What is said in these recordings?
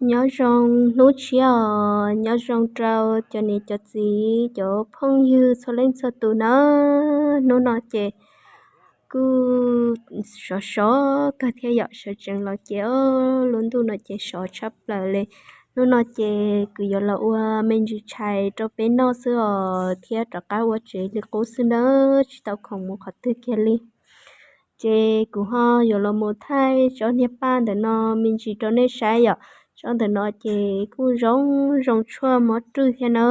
Nyob zoo hnub tshiab os, nyob zoo rau cov niam cov txiv cov phooj ywg txhua leej txhua tus nawb. Hnub no ces kuj sov sov kawg thiab yom, sawv tsees los ces o, lub ntuj no ces sov tshaj plaws li. Hnub no ces kuv yuav los ua me ntsis tshais rau peb noj xwb os, thiab rov qab ua tsev li qub xwb nawb, tsis tau khoom mus qhov twg kiag li. Ces kuv ho yuav los mus thaij tsob niag paj ntawm no me ntsis rau nej saib yom. Tsob ntawm no ces kuj zoo zoo tshuaj mob rwj thiab na.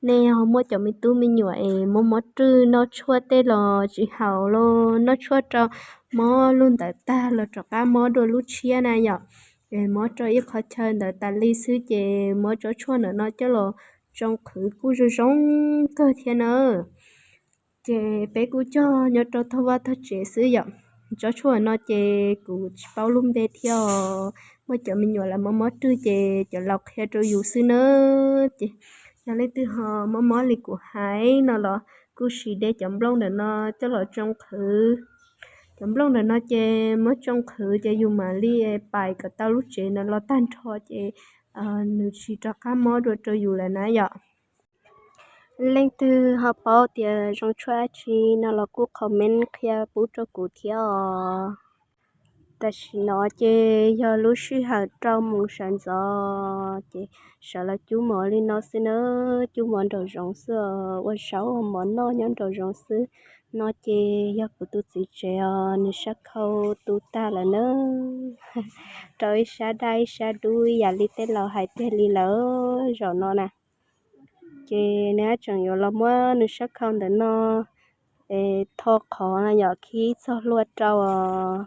Nej ho muaj cov me tub me nyuam es mob mob rwj noj tshuaj tej los tsis haum los noj tshuaj rau mob lub ntawd tag los rov qab mob dua lub tshiab na yom. Es mob rau ib qhov chaw ntawd tas li xwb ces muab tsob tshuaj ntawm no coj los tsoo qhwv kuj zoo zoo kawg thiab na. Ces peb kuj cog nyob rau tog vaj tog tsev xwb yom. Tsob tshuaj no ces kuv tsis paub lub npe thiab os, muaj cov me nyuam lawv mob mob rwj ces cov laus qhia rau yus xwb na. Ces yog leej twg ho mob mob li kuv hais no los kuj sim de cov nplooj ntawm no coj los tsoo qhwv. Cov nplooj ntawm no ces muab tsoo qhwv ces yus mam li pais kom tau lub tsev no los tag nrho ces nws tsis rov qab mob dua rau yus lawm na yom. Leej twg ho paub tias zoo tshuaj dab tsi no los kuj comment qhia pub rau kuv thiab os. Tam sim no ces yog lub sij hawm rau moos sawv ntxov ces sawv los cub mov li no xwb na, cub mov nraum zoov xwb os, ua zaub ua mov noj nyob nraum zoov xwb. No ces yog kuv tus txiv tsev os, nws sab khau tu tag lawm na. Rau ib sab daj ib sab dub ib yam li tej laus hais tiag li lawm zaum no na. Ces nws haj tseem yuav los muab nws sab khau ntawm no tho qhov no yom, khi txog hlua rau os.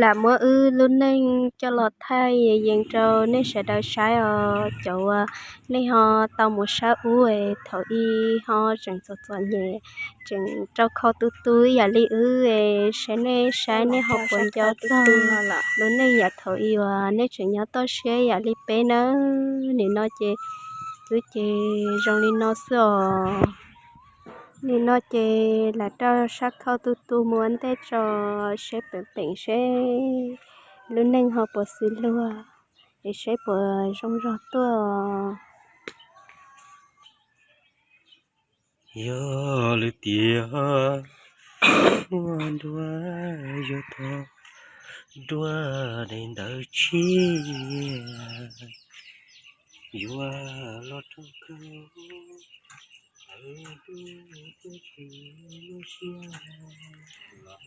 Lam muab wb lub neej coj los thaij yees rau nej sawv daws saib os. Cov uas nej ho tau mus sab ub es thaum ub ho tseem txom txom nyem, tseem rau khau tu tu ib yam li wb es saib nej saib nej ho puas nco txog lub neej yam thaum ub uas nej tseem nyob toj siab yam li peb nawb. Nim no ces wb ces zoo li no xwb os. Nim no ces lam rau sab khau tu tu mus ua ntej tso, seb peem peem seb lub neej ho puas xws luag, es seb puas zoo zog tuaj. Yog lwm tiam muaj nruab yuav tog, nruab dej ntawd tshiab yuav los rau kawg.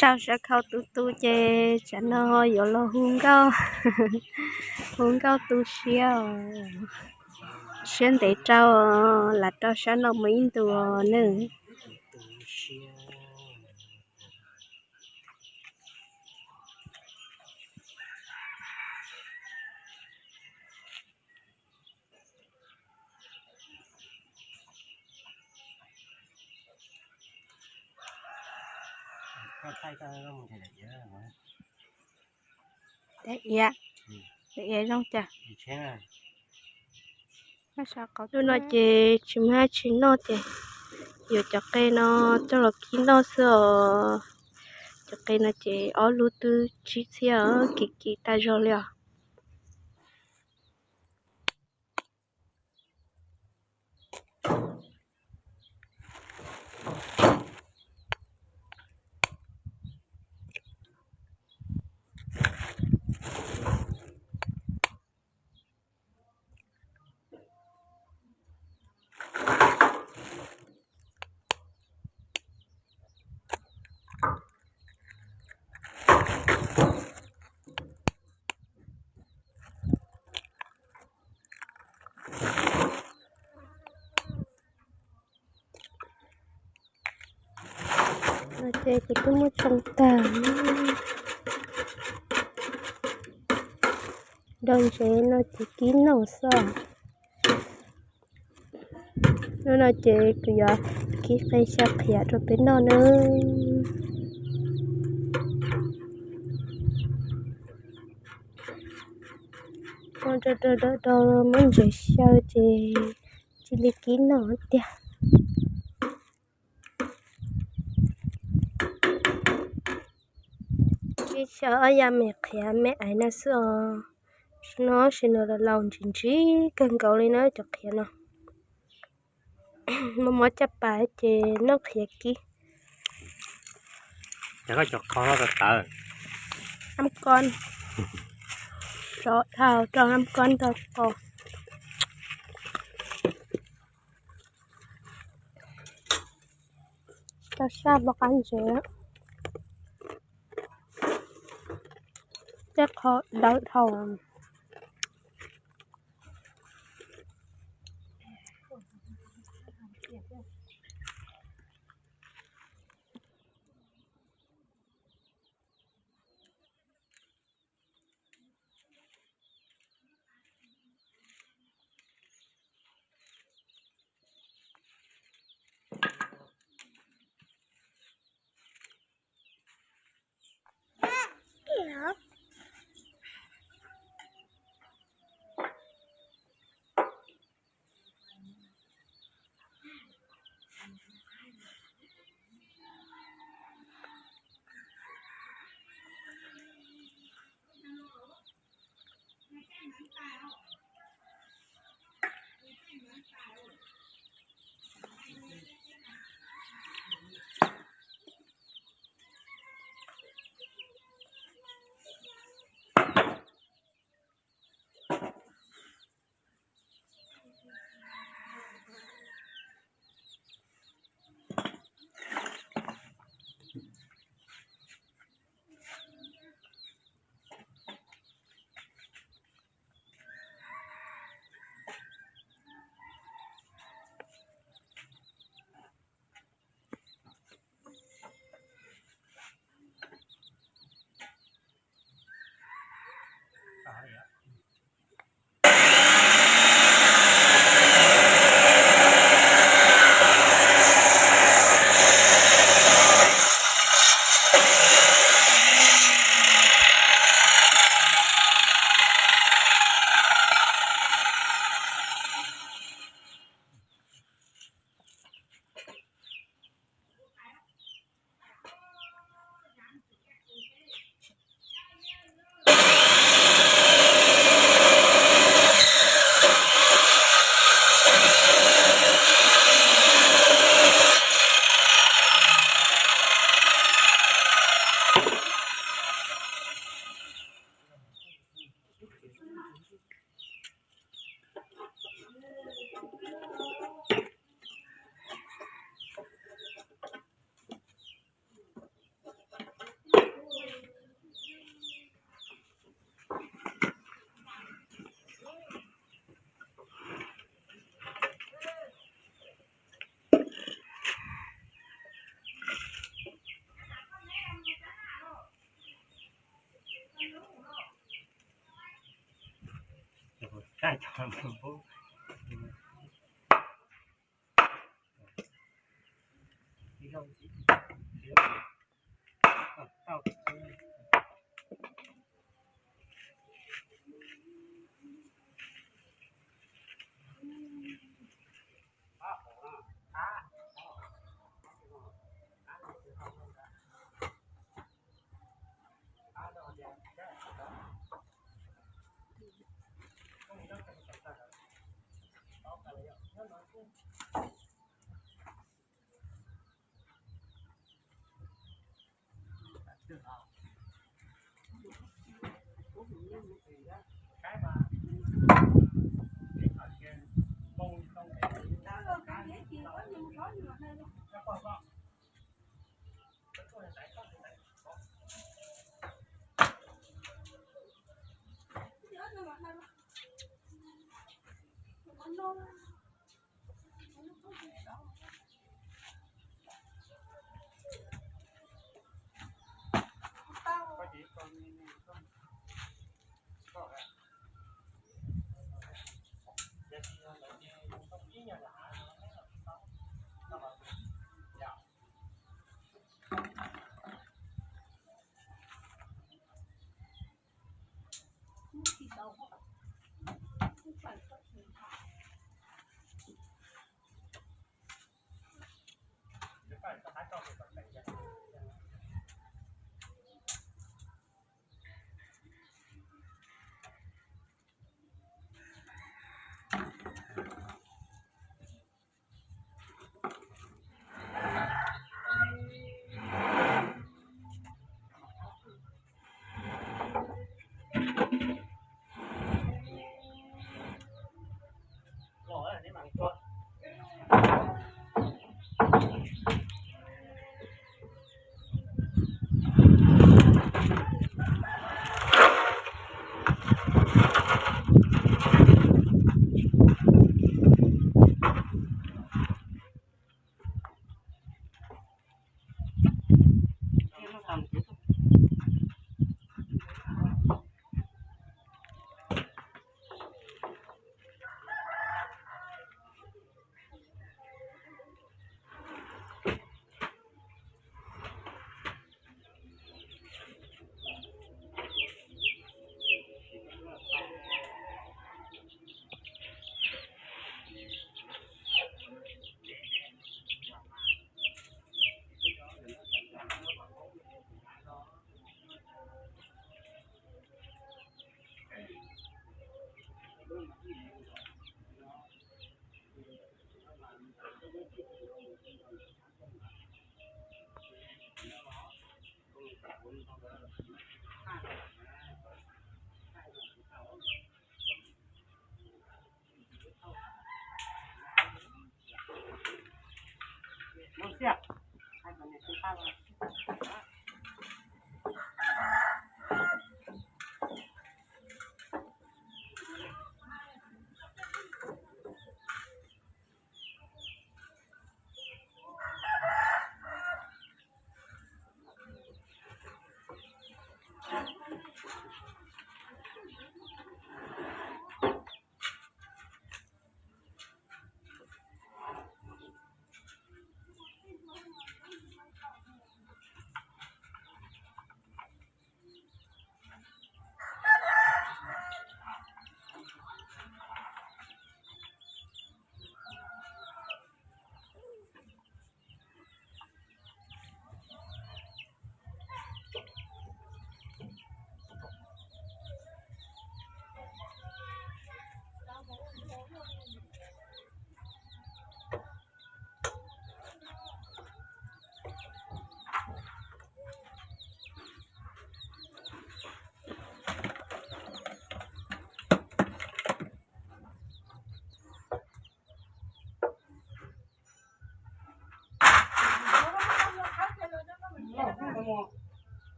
Rau sab khau tu tu ces tsam no yuav los hu nkauj, hu nkauj tu siab os. Siab ntev rau, lam rau sab no mus ib ntus os nawb. Daim iav, daim iav zoo cas? Hnub no ces tsis muaj dab tsi noj ces yuav cov qe no coj los kib noj xwb os. Cov qe no ces ob lub twb tsib txhiab, kim kim tag zog li os. No ces kuv twb muab tsoo tag, do ntsev no ces kib noj xwb. Hnub no ces kuv yuav kib qe xyaw qhiav rau peb noj nawb. Ua rau do do muab ntsev xyaw ces cia li kib noj tiag. Kib xyaw ob yav me qhiav me aiv no xwb os. No sim no los laus ntsim ntsim kawg nkaus li na cov qhiav no. Muab muab caj pas ces noj qhiav kib. Cov qhov no tawv tawv. Nab kob, sov dhau rau nab kob nrog qos. Rau sab pov qab ntsev, tej qho dawb dhau.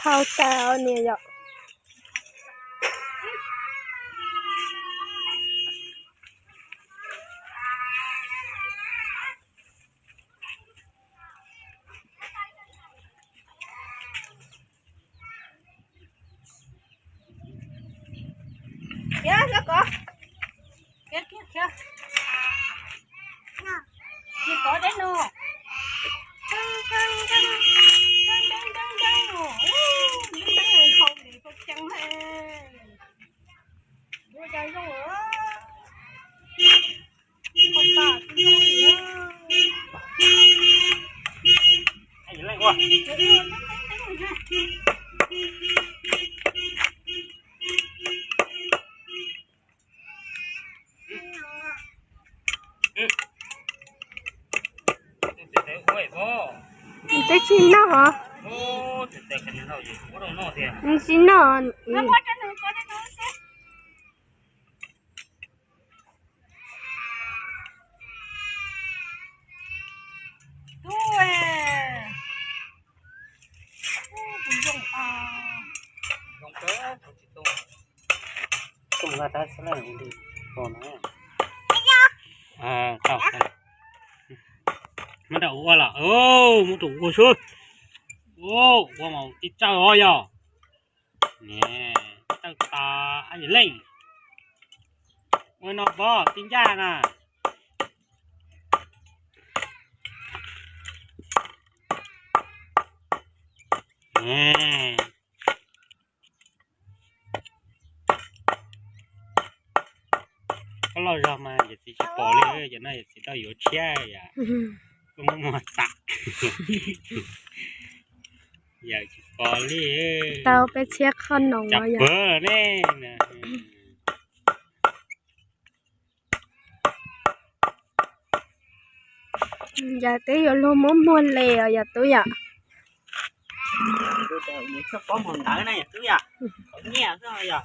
Khau tas niam yom. Khiav, khiav kov. Khiav, khiav, khiav. Tsis kov deb no. Deeb, deeb, deeb, deeb, deeb, deeb, deeb. Ub, deeb, deeb, deeb, deeb, deeb, deeb. Ua cas zoo lawm? Twb tsis noj hos? Tsis noj. Muab rau ua los, muab rau ua xwb. Ua mas tib tsawg os yog. Tawg tas ab yam leej. Ua no pov tib ncaj na. Koj loj zog mas yawm txiv tsis pom li, yawm no yawm txiv tau yuav tshiab yom. Koj muaj muag tas. Yawm tsis pom li. Tau peb tshiab qhov no cas pawg ne. Yog twb yuav luag muab muag le os yog tub yom. Pob muag ntawd na yog tub yom. Nyiaj xwb yog.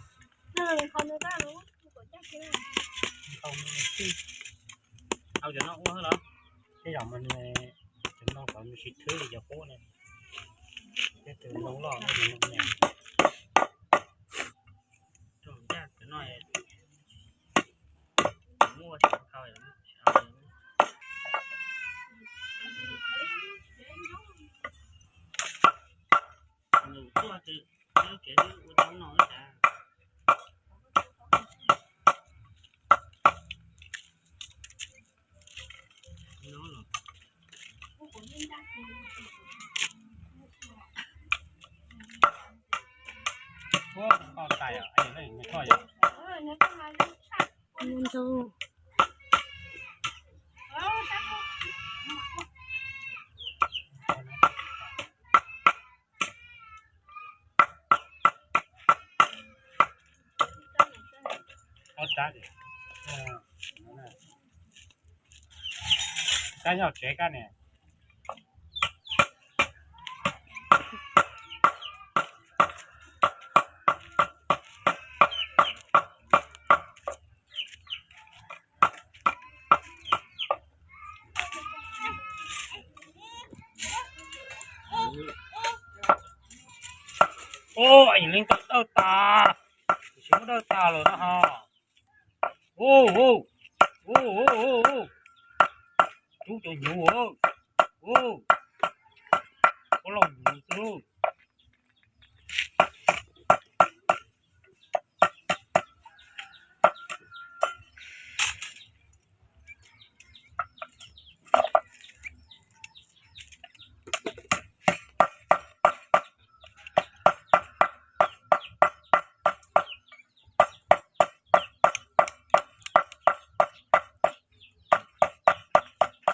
Au cov no ua los. Tej zaum mas nws, cov no kom nws sib thwb li cov qub ne. Tej tus ntoo loj, tej tus ntoo nyas. Cov no muaj. Nws tuaj ces lub tsev twb ua tau no ib tas. Kab nyob tsev kab ne. Ub, yus leej tau dawj tas, tsis muaj dawj tas lawm no ho. Ub, ub, ub, ub, ub, rub cov hnyuv, ub, ub, lauj hnyuv xwb.